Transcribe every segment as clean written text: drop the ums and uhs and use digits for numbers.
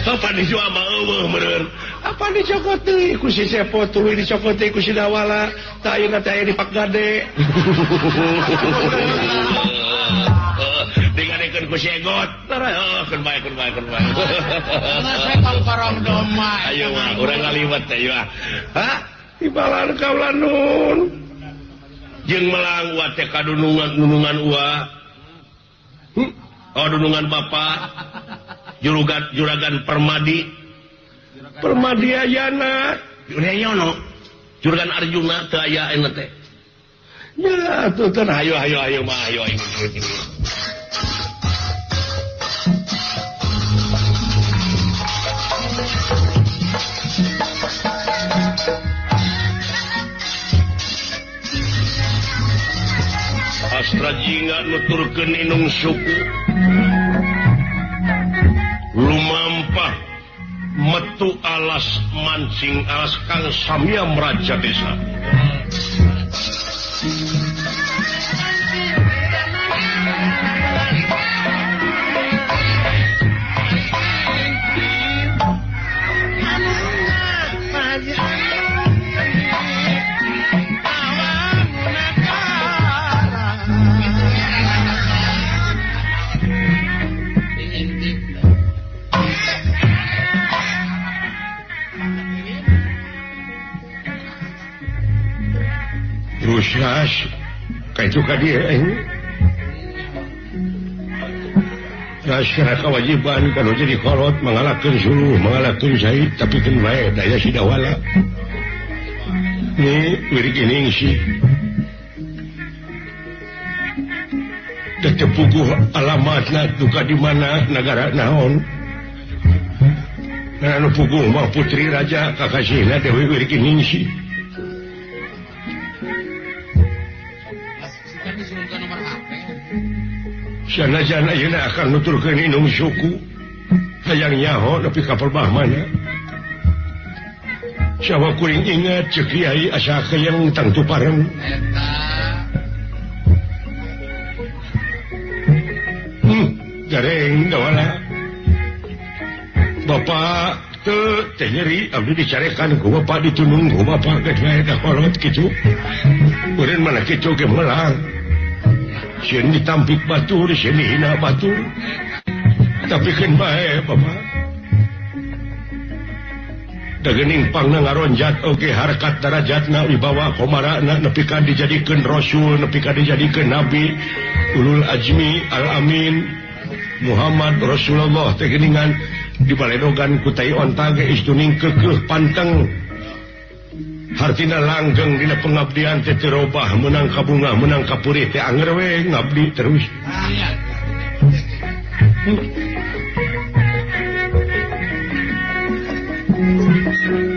Apa dijual mah eueuh meureun. Apa dicokot deui ku si Cepot tuluy dicokot deui ku si Dawala. Tah ayeuna teh aya di Pak Gade. Digadekeun ku si Egot. Keun bae keun bae keun bae. Saya kongkorong domba. Ayo mah urang ngaliwet teh ieu ah. Ha? Tibalan kaula nun. Jeung melang uwa teh kadunungan nunungan uwa. Oh dunungan bapa. Juragan Juragan Permadi. Permadi Ayana. Yono. Juragan Arjuna teu aya ayeuna teh. Ya tuh teh ayo ayo ayo mah ayo ayo. Astra jingga nuturkeun inung suku lumampah metu alas mancing alas kang samyam raja desa. Terus kayak itu dia ini. Ras kewajiban kalau jadi kolot mengalahkan suluh, mengalahkan syahid, tapi kan baik daya si Dawala. Ini wirik ini sih. Tetep puguh alamatna duka di mana negara naon. Nah, anu puguh mah putri raja kakasihna Dewi Wirik Ningsih. Sana-sana ayeuna akan nuturkeun inung suku hayang nyaho nepi ka perbah mana. Sawa kuring ingat ceuk kiai asa hayang tangtu pareng. Gareng Dawala. Bapak teu teh nyeri abdi dicarekan ku bapak ditunung ku bapak geus bae da kolot kitu. Urang mana kitu ge melang. Sieun ditampik batur, sieun dihina batur. Tapi keun bae bapak. Da geuning pangna ngaronjat oge harkat darajatna wibawa komarana nepi ka dijadikeun rasul, nepi ka dijadikeun nabi, ulul azmi, al-amin, Muhammad Rasulullah teh geuningan dibaledogan ku tai onta ge istuning keukeuh panteng. Hartina langgeng dina pengabdian teh teu robah, meunang ka bunga, meunang ka purih teh anger we ngabdi terus.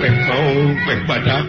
Pek maung, pek badak.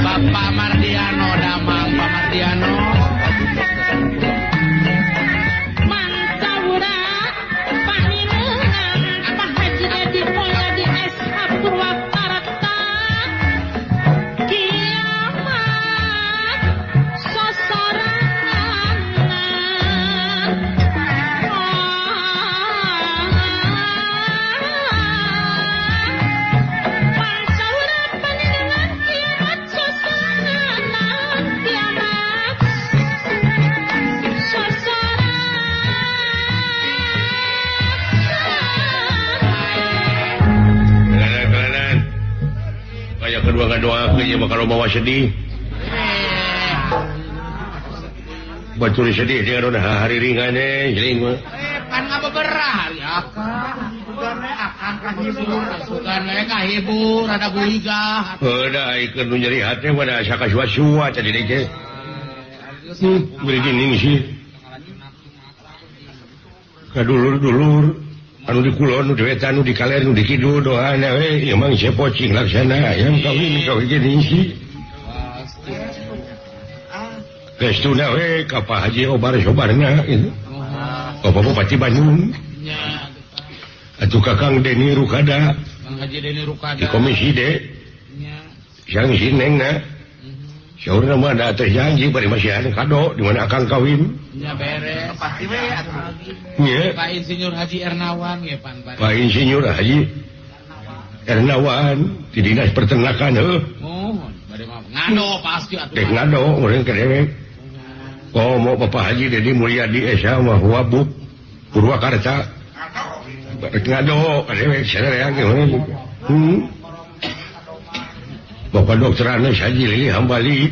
Bapak Mardiano damang Pak Mardiano Mantawura Paninengan Pak Haji Dedi Mulyadi SH Purwakarta kiamat sosorangan Mantawura Paninengan kiamat sosorangan kiamat Kelanan kayak kedua ngadoakeun ieu mah kalau bawa sedih. Batur sedih dia udah hari ringan jering mah. Pan ngabeberah hari akang. Akang kahibur, sugan we kahibur rada guligah. Heuh da ikeun nu nyeri hate mah da asa kasuasua tadi teh. Beri gini sih. Kadulur-dulur anu di kulon, nu di wetan, nu di kaler, nu di kidul doana we ieu mang cepot cing laksana yang kawin kawin gini sih. Restuna we ka Pak Haji Obar Sobarna gitu. Bapak Bupati Bandung. Atuh Kakang Deni Rukada. Kang Haji Deni Rukada. Di Komisi D. Yang si Nengna. Saurna mah da teh janji bari masihan kado di mana akang kawin. Nya beres. Pasti we atuh. Nya. Pak Insinyur Haji Ernawan ge pan. Pak Insinyur Haji Ernawan di Dinas Peternakan heuh. Mohon bari mah ngado pasti atuh. Dek ngado urang ka dewek. Oh mau Bapak Haji Dedi Mulyadi SH mah Wabub Purwakarta. Rek ngado ka dewek sarerea ge. Bapak Dokter Anes Haji Lili Hambali.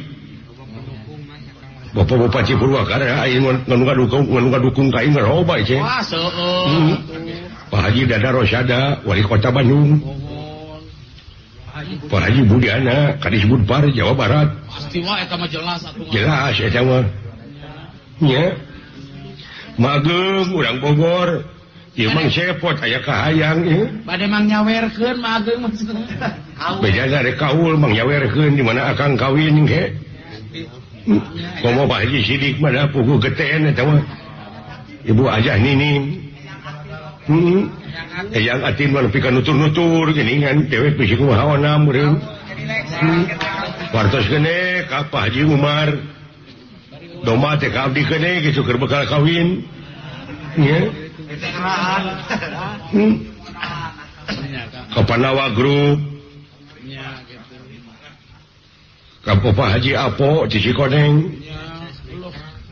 Bapak Bupati Purwakarta aing nu ngadukung ka aing loba ieu. Wah seueur. Pak Haji Dada Rosada Wali Kota Bandung. Pak Haji Budiana Kadis Budpar Jawa Barat. Pasti wae eta mah jelas atuh. Jelas eta mah. Nya. Mageung urang Bogor. Ieu mang cepot aya kahayang ieu. Bade mang nyawerkeun mageung maksudna. Bejana rek kaul mang nyawerkeun di mana akang kawin ge. Komo Pak Haji Sidik mah da puguh geten eta mah. Ibu Ajah Nining. Eyang Atin mah nepi ka nutur-nutur geuningan dewek bisi kumaha hawana meureun. Wartos gene ka Pak Haji Umar. Domba teh ka abdi gene kitu keur bekal kawin. Nya. Ka Panawa Group. Ka Pak Haji Apo di Cikoneng.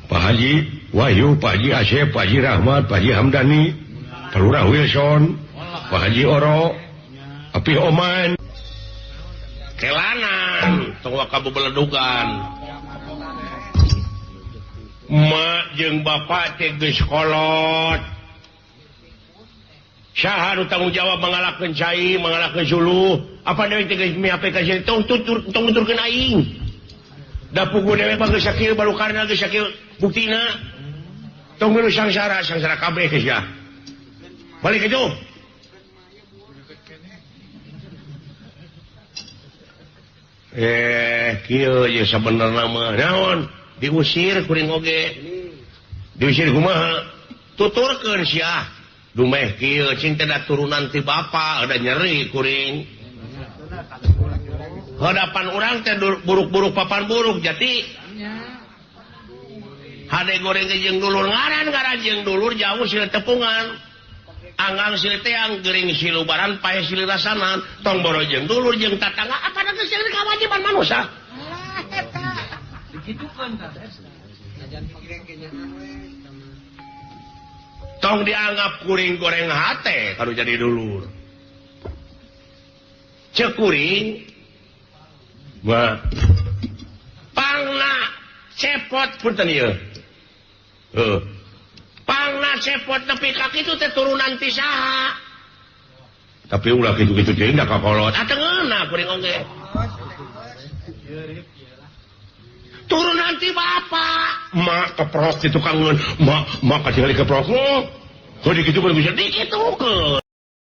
Pak Haji Wahyu, Pak Haji Asep, Pak Haji Rahmat, Pak Haji Hamdani, Pak Lurah Wilson, Pak Haji Oro, Api Oman. Kelanan tong waka bebeledugan. Mak jeung bapak teh geus kolot. Saha nu tanggung jawab mengalahkeun cai, mengalahkeun suluh. Apa dewek teh geus miape ka sieun tong tutur tong nuturkeun aing. Da puguh dewek mah geus sakieu balukarna geus sakieu buktina. Tong geus sangsara, sangsara kabeh geus ya. Balik itu. Kieu ye sabenerna mah naon diusir kuring oge. Diusir kumaha? Tuturkeun sia. Dumeh kieu cing teh da turunan ti bapa ada nyeri kuring. Hadapan urang teh buruk-buruk papan buruk jati. Hade goreng ge jeung dulur ngaran ngaran jeung dulur jauh sila tepungan. Anggang sila teang gering silubaran paeh silih rasanan tong boro jeung dulur jeung tatangga apa geus jeung kawajiban manusia. Tong dianggap kuring goreng hate kalau jadi dulur. Cek kuring mah pangna cepot punten ieu. Heuh. Pangna cepot nepi ka kitu teh turunan ti saha. Tapi ulah kitu-kitu teh da kakolot. Ah teu ngeunah kuring oge. Turun nanti bapak. Mak keprok di tukangeun, mak mak katingali keprok. Oh, kok dikitu bisa dikitukeun.